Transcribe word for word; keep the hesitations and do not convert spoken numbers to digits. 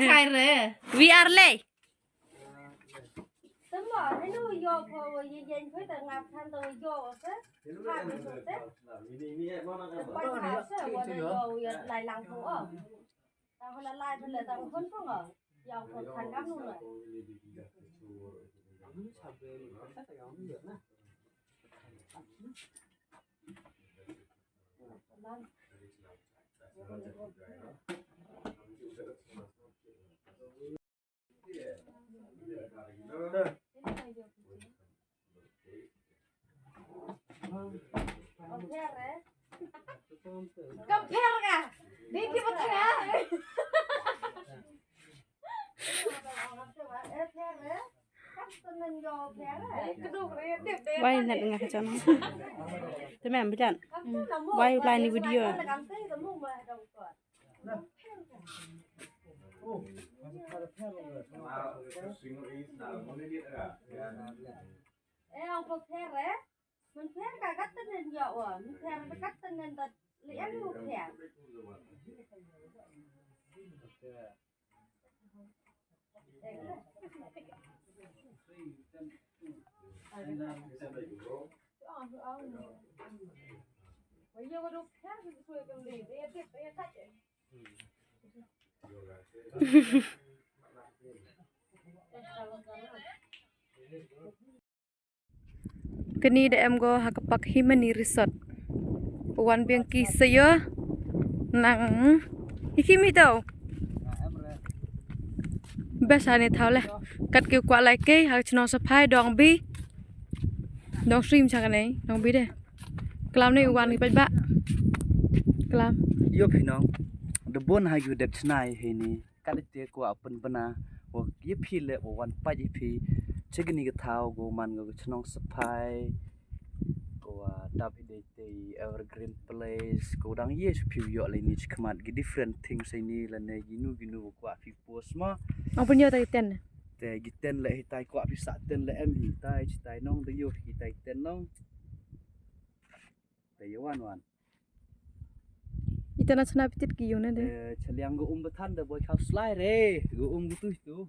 Kai re. We are late. Tama, hino yo pho, ye yen pho ta ngap than to yo se. Ha ni so te. Pa ha se, wa na yo, ya lai lang pho o. Ta ho la lai pho le, ta ho khon pho o. Ya pho than kam nu le. Kam pher ka. Di ki ba tha. Wai nat nga ka channel. Te mem bilan. Wai u lai ni video. Eh, ang pher eh. Mun pher ka kat tenen ya wa. Mun pher ka kat tenen ta li an u pher. Kani da em ko ha ka park Himani Resort. Wan biang ki sayo nang i ki mi tau. Best ani thaw le. Kat ki kwah lai ke ha ka chnong Saphai dong bi. Dong stream cha kane, dong bi de. Klam ni wan ki pait ba. Klam. Yo phi nong. Da bon ha yu dep chnai he ni. Kat te kwah pynbna wa ye phi le wa wan pait ye phi. Che kani ka thaw ko man ko ka chnong Saphai. Ko wa dap i dei te Evergreen Place. Ko dang ye phi yoh le ni chi khmat ki different things ni lane ki nu ki nu ko kwah phi post ma. Ang pun yo ta ki ten. Te ki ten le hitai kwah phi sa ten le em hitai chitai nong te yo hitai ten nong. Te yo wan wan. Ita na chna pitit ki yung na de. Te chaliang go um bathan de boy khau slai re. Go um go tu tu.